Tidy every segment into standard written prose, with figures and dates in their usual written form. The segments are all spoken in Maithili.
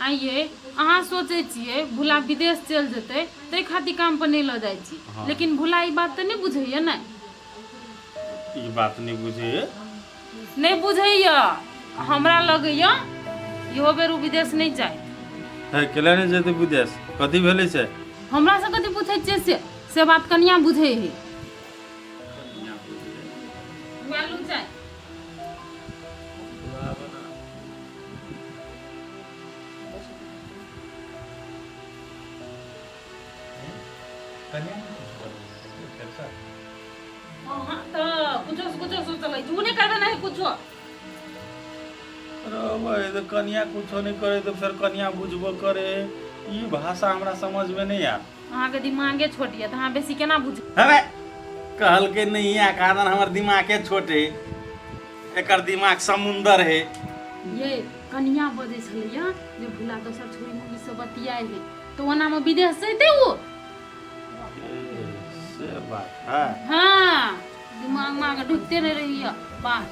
आइये अहाँ सोचै छियै भुला विदेश चलि जेतै ताहि खातिर काम पर नहि लऽ जाइ छी। हँ। लेकिन भुला ई बात तऽ नहि बुझैया ने। ई बात नहि बुझैया? नहि बुझैया। हमरा लगैया इहो बेर ओ विदेश नहि जाय। है केला नहि जेतै विदेश? कथी भेलै से? हमरा से कथी पूछै छियै से? से बात कनिया बुझै है। कनिया बुझै। मालूम जाय। हाँ तऽ कुछो से कुछो सोचल तू नहि करबे नहीं कुछो। अरे भाई, तऽ कनिया कुछो नहि करे तऽ फेर कनिया बुझबो करे, ई भाषा हमरा समझमे नहि आयल। अहाँके दिमागे छोट यऽ तऽ अहाँ बेसी केना बुझ हमे कहलकै नहीं आ कारण हमर दिमागे छोट है, एकर दिमाग समुंदर है। ये कनिया बजै छलैया जे भुला दोसर छोरी मुगी से बतियाइ है तऽ ओनामे विदेश जैते ओ। से बात है। हाँ, दिमाग में आगे ढुकते नहीं रहिए बाहर।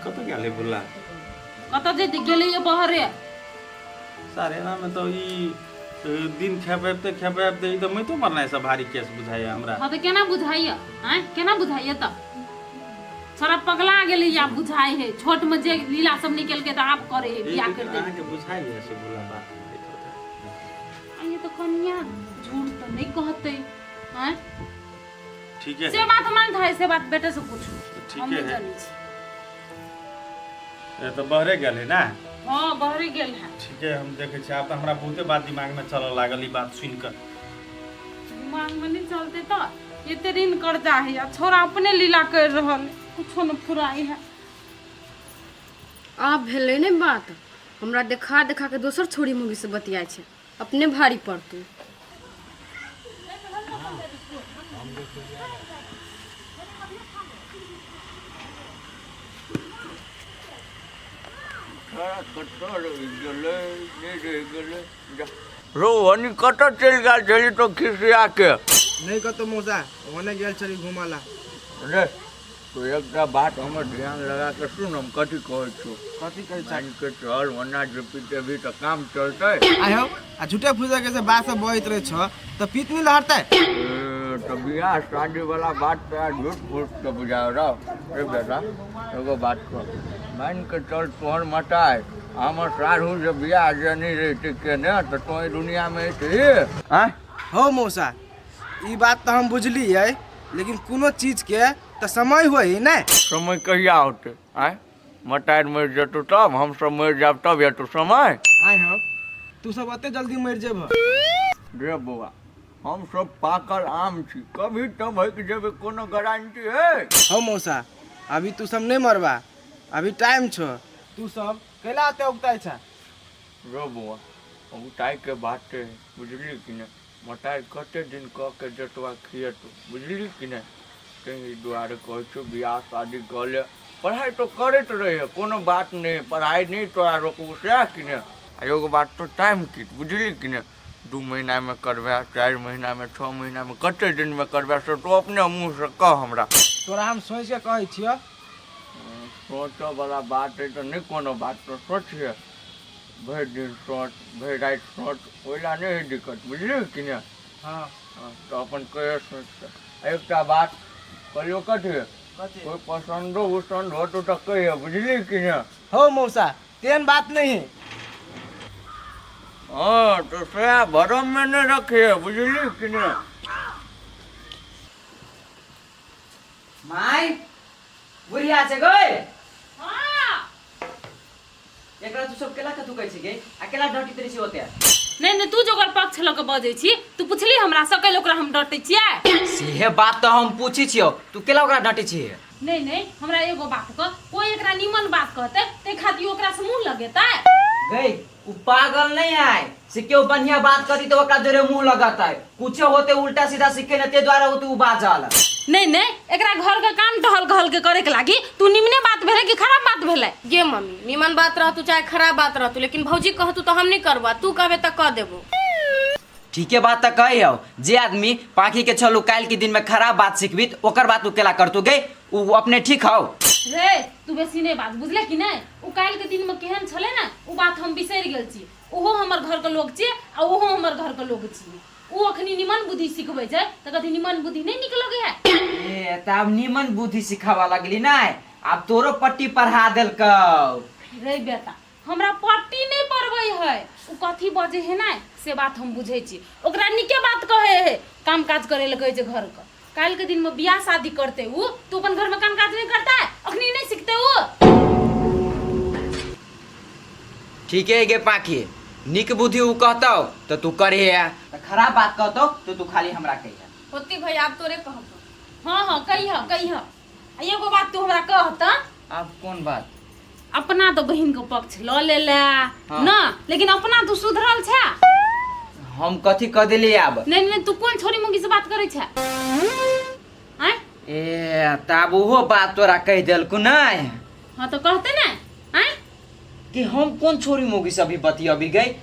कतऽ गेलै भुला? कतऽ जेतै, गेलैया बाहरे। सारे एनामे तऽ ई दिन खेपेबते खेपेबते ई तऽ मैतो मरनाइ से भारी केस बुझाइया हमरा। हाँ तऽ केना बुझाइया? आँय केना बुझाइया? तऽ सारा पगला गेलै आब बुझाइ है। छोट में जे लीला सब निकल के तऽ आब करे है बियाह कर दे। अहाँके बुझाइया से भुला बात? ये तो कनिया झूठ तो नहीं कहते। आँय ठीक है, से बात मान था, से बात बेटे से पूछू। ठीक हम नहीं है। जानी छी। ए तऽ बहरे गेलै ना? हाँ, बहरे गेल है। ठीक है, हम देखै छी। आब तऽ हमरा बहुते बात दिमागमे चलऽ लागल ई बात सुनि कऽ। दिमाग में नहीं चलते तऽ एते ऋण कर्जा है आ छोरा अपने लीला कर रहल है, कुछो न फुराई है। आब भेलै ने बात, हमरा देखा देखा के दोसर छोरी मुगी से बतियाइ छै, अपने भारी पड़तौ। कतऽ रहि गेलै, नहि रहि गेलै जा। रौ हनी, कतऽ चलि गेल छली तो खिसिया के? नहि कतौ मौसा, ओने गेल छली घूमऽ ला। रे तो एकटा बात हमर ध्यान लगा के सुन, हम कथी कहै छियौ। कथी कहै छ? मानि के चल ओना जे पीटेबही तऽ काम चलतै। आइ हौ, आ झूठे फूसे के से बात सब बहैत रहै छ तऽ पीत नहि लहरतै? ए, तऽ बियाह शादी वाला बात तोरा झूठ फूस के बुझाय रौ। रे बेटा, एगो बात कह, मानि के चल तोहर मटाइ आ हमर साढ़ू जे बियाह जे नहि रहितै केने तऽ तों एहि दुनियामे अइतही? आँय हौ मौसा, ई बात तऽ हम बुझलियै, लेकिन कोनो चीजके तऽ समय होइ है ने। समय कहिया होतै? आँय, मटारि मरि जेतौ तब हमसब मरि जायब तब हेतौ समय? आँय हौ, तू सब ओते जल्दी मरि जेबह? रे बौआ, हमसब पाकल आम छी, कभी टभकि जेबै कोनो गारंटी है? हौ मौसा, अभी तू सब नहि मरबा, अभी टाइम छौ। तू सब कैला ओते उगताइ छ? रो बौआ, उगताइके बात है, बुझली कि नहि? मटारि कते दिन कऽ के जतवा खिएतौ, बुझली कि नहि? ताहि दुआरे कहै छियौ बियाह शादी कऽ ले। पढ़ाइ तो करैत रहिहे, कोनो बात नहि, पढ़ाइ नहि तोरा रोकबौ सएह कि नहि। आ एगो बात तो टाइम की, बुझली कि नहि? 2 महीनामे करबै, 4 महीनामे, 6 महीनामे, कते दिनमे करबै से तू अपने मुँहसँ कह हमरा। तोरा हम सोचिके कहै छियौ। सोचऽवला बात है तऽ नहि कोनो बात, तो सोचिहे भरि दिन सोच, भरि राति सोच, ओहि लए नहि है दिक्कत, बुझली कि नहि? हाँ। हाँ, तऽ अपन कहियो सोचि कऽ। एकटा बात कहलियौ, कथी? कथी? कोइ पसन्दो उसन्द होतौ तऽ कहिहे, बुझली कि नहि? हौ मौसा, तेहन बात नहीं है। हाँ तो सएह भरममे नहि रखिहे, बुझली कि नहि? माय, बुढ़िया छै गै। हाँ। एकरा तू सब केला कथू कहै छी गे आ केला डटित रहै छी ओते? नहीं नहीं, तू जो ओकर पक्ष लऽ के बजै छी, तू पुछली हमरा से कैले ओकरा हम डटै छियै? सेहे बात तऽ हम पूछै छियौ, तू केला ओकरा डटै छी? नहीं नहीं, हमरा एगो बात कह, कोई एकरा निमन बात कहतै तै खातिर ओकरा से मुंह लगेतै? गै, उ पागल नहीं है से केओ बढ़िया बात करी तो ओकरा जोरे मुंह लगतै, कुछो होते उल्टा सीधा सीखे ने ते द्वारा होते उ बाजल। नहीं नहीं, एकरा घर के काम टहल कहल के करे के लागी तू निमने बात भेलै कि खराब बात भेलै? गे मम्मी, निमन बात रहतू चाहे खराब बात रहतू, लेकिन भौजी कहतू तो हम नहीं करबा, तू कहबे तो कह देबो। ठीके बात तो कही हो, जे आदमी पाखी के छलू काल्हि के दिन में खराब बात सिखबी त ओकर बात उ केला करतू गे? उ अपने ठीक हौ। रे तू बेसी नहि बात, बुझले कि नहि? ओ काल्हि के दिन में केहन छलै ने ओ बात हम बिसरि गेल छी। ओहो हमर घर के लोग छियै आ ओहो हमर घर के लोग छियै। ओ अखनी निमन बुद्धि सिखबै छै तऽ कथी निमन बुद्धि नहि नीक लगै है? ए तऽ आब निमन बुद्धि सिखाबऽ लगली नहि, आब तोरो पट्टी पढ़ा देलकौ। रे बेटा, हमरा पट्टी नहि पढ़बै है। ओ कथी बजै है ने से बात हम बुझै छी। ओकरा नीके बात कहै है, काम काज करै लए कहै छै घर के। काल्हि के दिन में बियाह शादी करते उ, तू अपन घर में काम काज नहीं करता है? अखनी नहीं सीखते उ? ठीके है गे पाखी, नीक बुद्धि उ कहतौ तऽ तू करिहे, तऽ खराब बात कहतौ तऽ तू खाली हमरा कहिहे। होती भैया, आब तोरे कहब। हाँ हाँ, कहिह कहिह। आ एगो बात तू हमरा कह तऽ। आब कोन बात? अपना तो बहिन के पक्ष ल लेला। हाँ। ना, लेकिन अपना तू सुधरल छे? हम कथी कह देली आब? नहीं नहीं, तू कोन छोरी मुंगी से बात करै छे? आँय? ए तऽ आब ओहो बात तोरा कहि देलकू नहि? हाँ तो कहते ने। आँय? कि हम कोन छोरी मोगी से अभी बतियबी गई?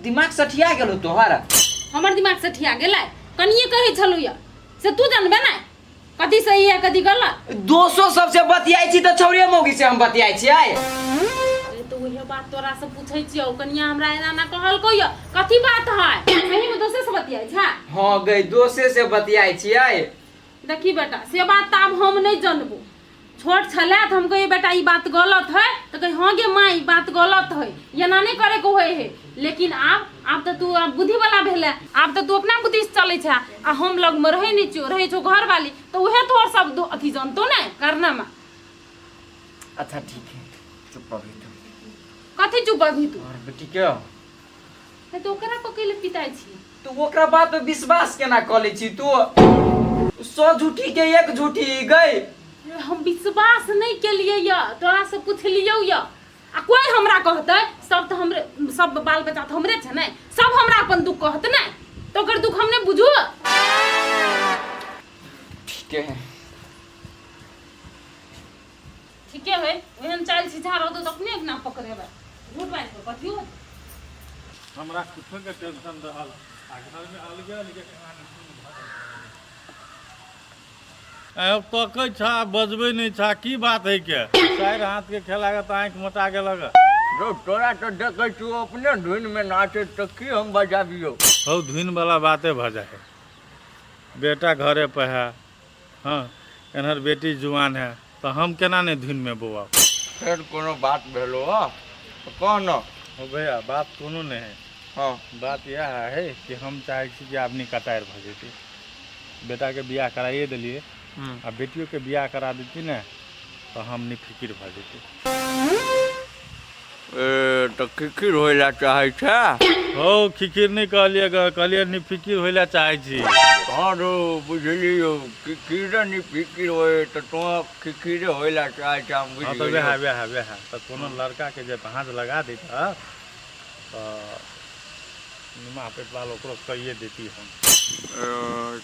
दिमाग सठिया गेलो तोहर? हमर दिमाग सठिया गेलै? कनिए कहै छलू या से तू जानबे ने कथी सही है कथी गलत। दोसो सबसे बतियाइ छी तऽ छौड़िए मौगी से हम बतियाइ छियै? अरे तो वही बात तोरा से पूछै छियौ, कनिया हमरा एना ना कहलकौ या, कथी बात है? सही में दोसे से बतियाइ छै? हाँ गई, दोसे से बतियाइ छियै। देखी बेटा, से बात तऽ आब हम नहि जानबो। छोट छलै तऽ हम कहियै बेटा ई बात गलत है, तऽ कही हाँ गे माँ ई बात गलत है, एना नहि करे के होइ है। लेकिन आब आब तऽ तू आब बुद्धि वाला भेलै, आब तऽ तू अपना बुद्धि से चलै छै आ हम लगमे रहै नहि छियौ, रहै छौ घरवाली, तऽ उहे तोहर सब अथी जानतो ने कारनामा। अच्छा ठीक है, चुप अभी तू। कथी चुप अभी तू? और बेटी के नहि तऽ ओकरा पकड़ि ले पिताइ छी। तू ओकरा बात पे विश्वास केना कऽ लै छी तू? 100 झूठी के एक झूठी गई। हम विश्वास नहि केलियै यऽ, तोरा से पुछलियौ यऽ। आ कोई हमरा कहतै, सब तऽ हमरे, सब बाल बच्चा तऽ हमरे छै ने, सब हमरा अपन दुख कहत ने, तऽ ओकर दुख हम नहि बुझू? ठीके है। ठीके है, ओहन चालि सीधा रहतौ तऽ अपने एक ना पकड़ेबै। झूठ बाजि कऽ कथी होतै? हमरा कुछो के टेंशन रहल आ घर में अलगे अलगे कहानी सुन भऽ रहल। आब तकै छा बजबै नहि छा, की बात है के? चारि हाथ के खेला के तऽ आँखि मोटा गेलक। रौ तोरा तऽ देखै छियौ अपने धुन में नाचैत, तऽ की हम बजाबियौ? हौ, धुन वाला बाते भऽ जाइ है। बेटा घरे पर है, हाँ, एन्हर बेटी जुआन है, तऽ हम केना नहि धुन में बौआब? फेर कोनो बात भेलो हँ तऽ कह न। हौ भैया, बात कोनो नहि है। हाँ। बात इएह है कि हम चाहै छी कि आब निकटायर भऽ जेतै। बेटाके बियाह कराइए देलियै, आ बेटियोके बियाह करा देती ने तऽ हम निफिकिर भऽ जेती। ए तऽ खिखिर होइ लए चाहै छै? हौ, खिखिर नहि कहलियै ग, कहलियै निफिकिर होइ लए चाहै छी। हँ रौ, बुझलियौ, खिखिरे निफिकिर होइ तऽ तोँ खिखिरे होइ लए चाहै छै, हम बुझि हँ तऽ गेलियौ। वएह वएह वएह तऽ कोनो लड़काके जे भाँज लगा दैत तऽ निमा पेटवाल ओकरो कहिए देती हम।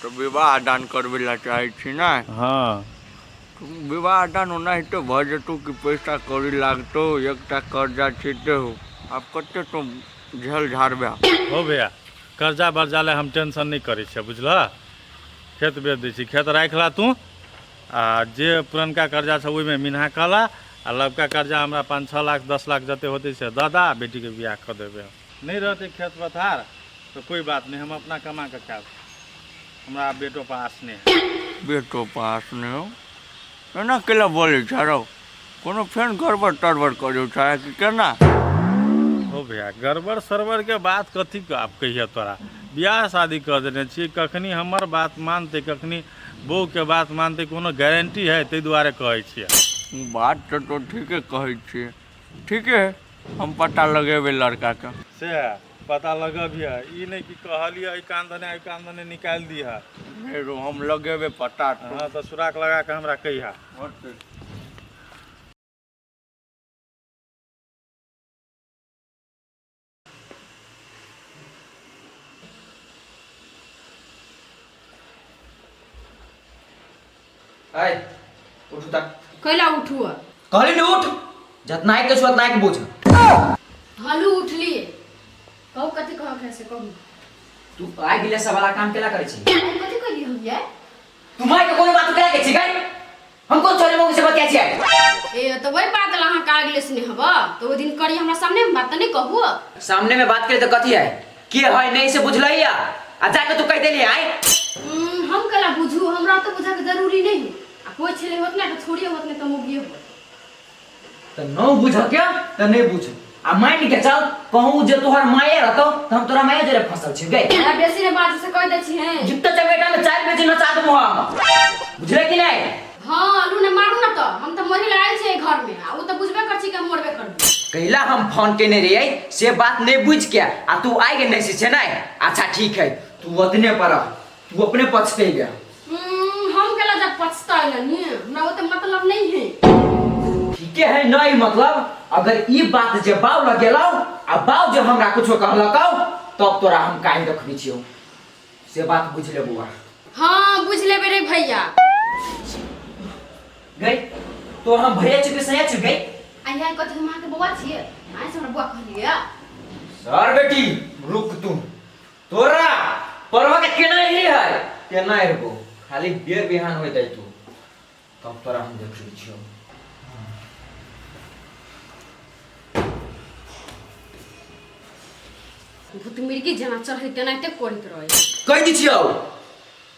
तऽ विवाह दान करबै लए चाहै छी ने? हाँ। विवाह दान ओनाहिते भऽ जेतौ कि पैसा कौड़ी लागतौ? एकटा कर्जा छै तेहो, आब कते तोँ झेल झाड़बे? हो भैया, कर्जा बर्जा लए हम टेंशन नहि करै छियै, बुझलह? खेत बेच दै छी, खेत राखि ला तू, आ जे पुरनका कर्जा छै ओहिमे मिन्हा कऽ ला, आ लबका कर्जा हमरा 5-6 लाख 10 लाख जते होतै से दऽ दा, बेटीके बियाह कऽ देबै हम। नहि रहतै खेत पथार तऽ कोइ बात नहि, हम अपना कमा कऽ खायब। हमरा आब बेटो पर आस नहि है। बेटो पर आस नहि हौ? एना केला बोलै छह रौ? कोनो फेर गड़बड़ तड़बड़ करै छह कि केना? हो भैया, गड़बड़ सड़बड़ के बात कथी के आब कहिए तोरा। बियाह शादी कऽ देने छियै, कखनी हमर बात मानतै कखनी बहू के बात मानतै कोनो गारंटी है? ताहि दुआरे कहै छियै। बात तऽ तो ठीके कहै छियै। ठीके है, हम पता लगेबै लड़काके। से पता लगबिह, ई नहि कि कहलियै एहि कान दने एहि कान दने निकालि दिह। नहि रौ, हम लगेबै पता। हँ तऽ सुराक लगा कऽ हमरा कहिहा। ऐ उठू तक। कैला उठू? कहली ने उठ, जतना के छो उतना के बुझ। हलू उठलिए, कहू कथी कहक है से कहू। तू आइ गेले सब वाला काम केला करै छी? हम कथी कहली हम ये? तू माय के कोनो बात केला के छी गई? हम कोन छोरी मौगी से बतिया छियै? ए तऽ वही बात ला अहाँ कागले सुने हब तऽ ओहि दिन करी हमरा सामने में बात तऽ नहीं कहू। सामने में बात करे तो कथी है के है नहीं से बुझलही आ आ जाके तू कह देली आय। हम कला बुझू, हमरा तो बुझा के जरूरी नहीं है। आ कोई छेले होत ना तो छोड़िए होत ना तो मुगिए होत। तो न बुझ के तो नहीं बुझ आ मान के चल कहूं जे तोहर माये रहतो तो हम तोरा माये जरे फसल छी गई। आ बेसी ने बात से कह दै छी हैं। जुत्ता चपेटा में 4 बजे नचा देबो हम, बुझले कि नहीं? हां आलू ने मारू ना तो हम तो मरे आयल छे घर में आ उ तो बुझबे कर छी कि हम मरबे करबो। कैला हम फोन केने रहियै से बात नहीं बुझ के आ तू आइ के नहीं से नहीं। अच्छा ठीक है तू ओतने पर रह, तू अपने पछते गया। हम केला जब पछताइल नी हमरा ओते मतलब नहीं है। ठीके है नहीं मतलब अगर ई बात जे बाव लगेलौ आ बाव जे हमरा कुछो कहलकौ तब तोरा हम काहे रखबी छियौ से बात बुझ ले बुआ। हाँ बुझ लेबे रे भैया। गई तो हम भैया चुके सया चुके गई। आ यहाँ कथी हम अहाँके बौआ छियै आइ से हमरा बौआ कहलियै। सर बेटी रुक तू तोरा परवा के केना ही है केना रहबो खाली बेर बिहान होय जाय तू तब तोरा हम देख लै छियौ। भूत मिर्गी जेना चढ़ै तेनाहिते करैत रहै। कहि दै छियौ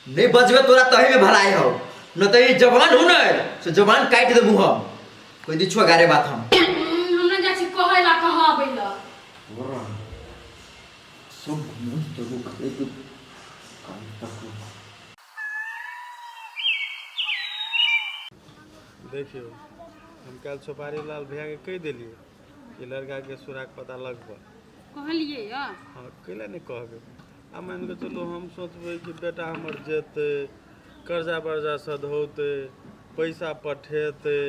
नहीं बजबे तोरा तही में भलाई हो न त ई जवान हो न से जवान काटि देबू हम। कहि दै छियौ गारे बात हम। हमरा जाइ छी कहै ला कहाबै ला। तोरा सब मुंह तो रुक एक कान तक रुक। देखियौ हम काल्हि सुपारी लाल भैया के कहि देलियै कि लड़का के सुराग पता लगबऽ। कहलियै या? हाँ कैला नहीं कहबै। आ मान के चलू हम सोचबै कि बेटा हमर जेतै कर्जा वर्जा सधौतै पैसा पठेतै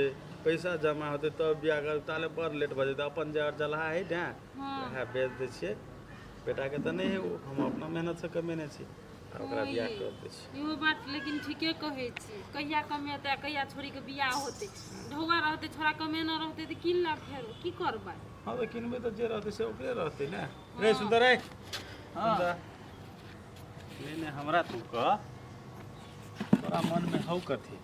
पैसा जमा होतै तब बियाह करबै ताले बड़ लेट भऽ जेतै। अपन जे अरजलहा हइ ने वएह बेच दै छियै बेटाके तऽ नहि हइ ओ, हम अपना मेहनतसँ कमेने छी आ ओकरा बियाह कर दै छियै। इहो बात लेकिन ठीके कहै छी कहिया कमेतै आ कहिया छोड़ीके बियाह होतै। ढौआ रहतै छोड़ा कमेना रहतै तऽ कीन ला फेरो की करबै। हाँ तऽ किनबै तऽ जे रहतै से ओकरे रहतै ने। रे सुन्दर रे सुन्दर नहीं नहीं हमरा तू कह तोरा मन में हौ कथी?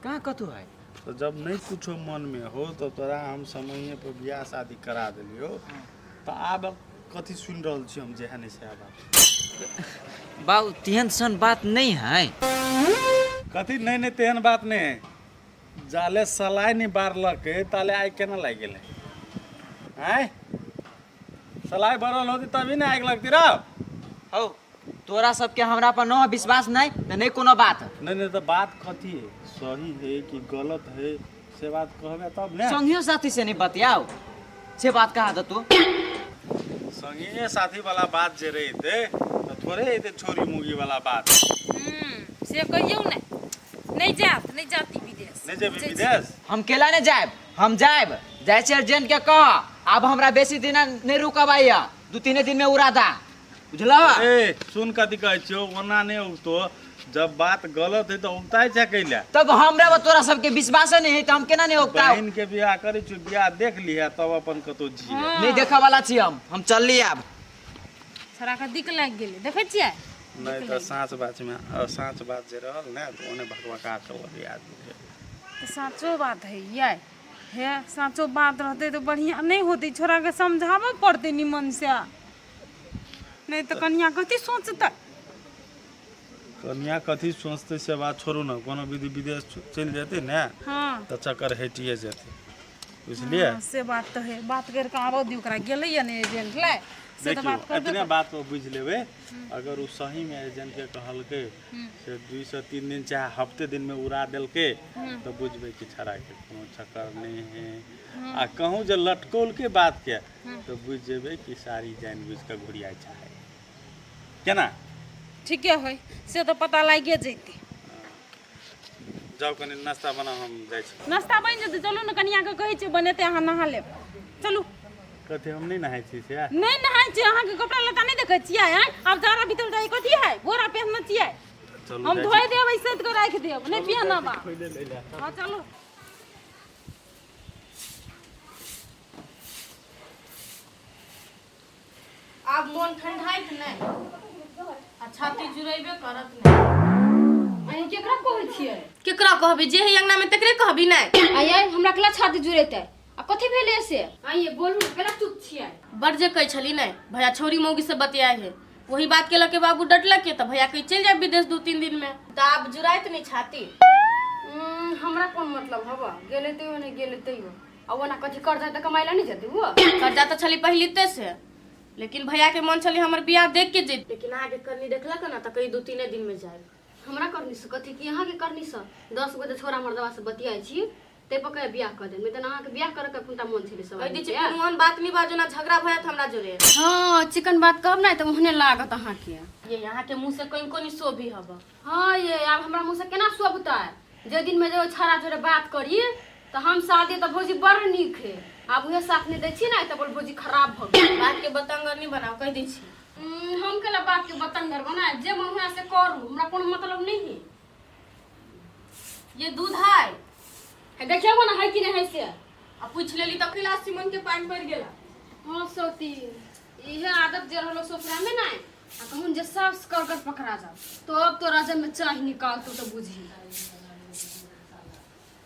कहाँ कथू है? तो जब नहीं कुछो मन में हो तो तोरा हम समय पर बियाह शादी करा देलियो तो आब कथी सुन रहल छी हम जेहन से आब। बाबू तेहन सन बात नहीं है। कथी? नहीं नहीं तेहन बात नहीं है। जाले सलाइ नहीं बारलकै ताले आगि केना लागि गेलै? आँय सलाइ बरल होती तभी ने आगि लगती रहो। हौ तोरा सबके हमरा पर न विश्वास नहीं तो नहीं कोनो बात। नहीं नहीं तो बात कथी है सही है कि गलत है से बात कहबे तब ने। संगियो साथी से नहीं बतियाओ से बात कहा था तू? संगिए साथी वाला बात जे रहिते तो थोड़े एते छोरी मुगी वाला बात। से कहियौ ने नहीं जात नहीं जाती विदेश। नहीं जेबी विदेश? हम केला नहीं जाएब हम जाएब जाइ छी अर्जेंट के कह अब हमरा बेसी दिन नहीं रुकब आइया 2-3 दिन में उड़ा दा बुझल। ए सुन कथी कहै छियौ ओना नहीं उगतो जब बात गलत है तो उगताइ छै कैला। तब हमरा पर तोरा सबके विश्वास नहीं है तो हम केना नहीं उगताउ। बहिन के बियाह करै छियौ बियाह देख लिहे तब अपन कतौ जी। नहीं देखऽ वाला छी हम चलली आब। छोड़ा के दिक लागि गेलै देखै छियै? नहीं तो साँच बात में साँच बात जे रहल ने तो ओने भकभका के लगे आदमी के। तो साँचो बात है ये हे साँचो बात रहते तो बढ़िया नहीं होती छोड़ा के समझाबऽ पड़तै निमन से नहीं तो कनिया कथी सोचतै। कनिया कथी सोचतै से बात छोड़ू ना कोनो विधि विदेश चलि जेतै ने हाँ तऽ चक्कर हटिए जेतै बुझलियै। हाँ, से बात तो है बात करके आबऽ दियौ ओकरा गेलैया ने एजेंट लै से तऽ देखियौ बात करबे एतने बात पर बुझि लेबै अगर ओ सही में एजेंट के कहलकै से 2 से 3 दिन चाहे हफ्ते दिन में उड़ा देलकै तऽ बुझबै कि छड़ा के कोनो चक्कर नहीं है। आ कहूँ जे लटकौलकै बात के तऽ बुझि जेबै कि सारी जानि बुझि कऽ घुरिया चाहे केना। ठीके है से तऽ पता लागिए जैतै। जाउ कनि नाश्ता बनाउ हम जाइ छी। नाश्ता बनि जेतै चलू ने कनिया के कहै छियै बनेतै अहाँ नहा लेब चलू। कथी हम नहीं नहाय छी से? नहीं नहाय छी अहाँके कपड़ा लत्ता नहीं देखै छियै आँय? आब जाड़ा भीतर जाइ कथी है बोरा पहिनने छियै। चलू हम जाइ छी। धोइ देब सैत कऽ राखि देब नहीं पहिनब आब। हाँ चलू। आब मोन ठंडाइत नहीं आ छाती जुड़ेबे करत नहीं। अहीं केकरा कहै छियै? केकरा कहबी जे है अंगना में तेकरे कहबी नहीं। आइए, हमरा केला छाती जुड़ेतै आ कथी भेलै से? आइए, बोलू, केला चुप छियै? बड़ जे कहै छली नहीं, भैया छौरी मौगी से बतियाए है, वही बात के लके बाबू डटलक के, तऽ भैया कहीं चलि जाए विदेश 2-3 दिन में, तऽ आब जुड़ाइत नहीं छाती। हमरा कोन मतलब हबा, गेलै तैयो नहि गेलै तैयो, आ ओना कथी कर्जा तऽ कमाइ लए नहि जेतै वो? कर्जा तऽ छली पहिलिते से, लेकिन भैया के मन छली हमर बियाह देख के जैत, लेकिन अहाँके करनी देखलक ना तऽ कहीं 2-3 दिन में जाए। हमरा करनी से कथी कि अहाँके करनी से? 10 गो छोरा मर्दवा से बतियाइ छी तै पर कहे बियाह कर देब, नहि तऽ अहाँके बियाह करे के कोनटा मन छलै सब? कहि दै छी, कोनो ओहन बात नहीं बाजू ना झगड़ा भऽ जायत हमरा जोरे। हँ, चिकन बात कहब नहि तऽ ओहने लागत अहाँके। ये अहाँके मुँह से कोन कोन शोभी हब? हँ ये, आब हमरा मुँह से केना शोभतै? जे दिन में जे छड़ा जोरे बात करी तऽ हम शादी तऽ भौजी बड़ नीक है, आब उहे साथ नहि दै छी ने तऽ बोल भौजी खराब भऽ गेल। बात के बतंगर नहीं बनाओ, कहि दै छी। हम केला बात के बतंगर बनाए? जे मन हुआ से करू, हमरा कोनो मतलब नहीं है। ये दूध है? है, देखियौ ने है कि नहीं है से। आ पूछ लेली तऽ गिलास सिमन के पानि पड़ि गेला। हाँ सौती, इहे आदत जे रहलो ससुरा में ना, आ कहूँ जे सास कर कर पकड़ा जाओ तो अब तो राजा में चाह निकाल तू तो बुझी।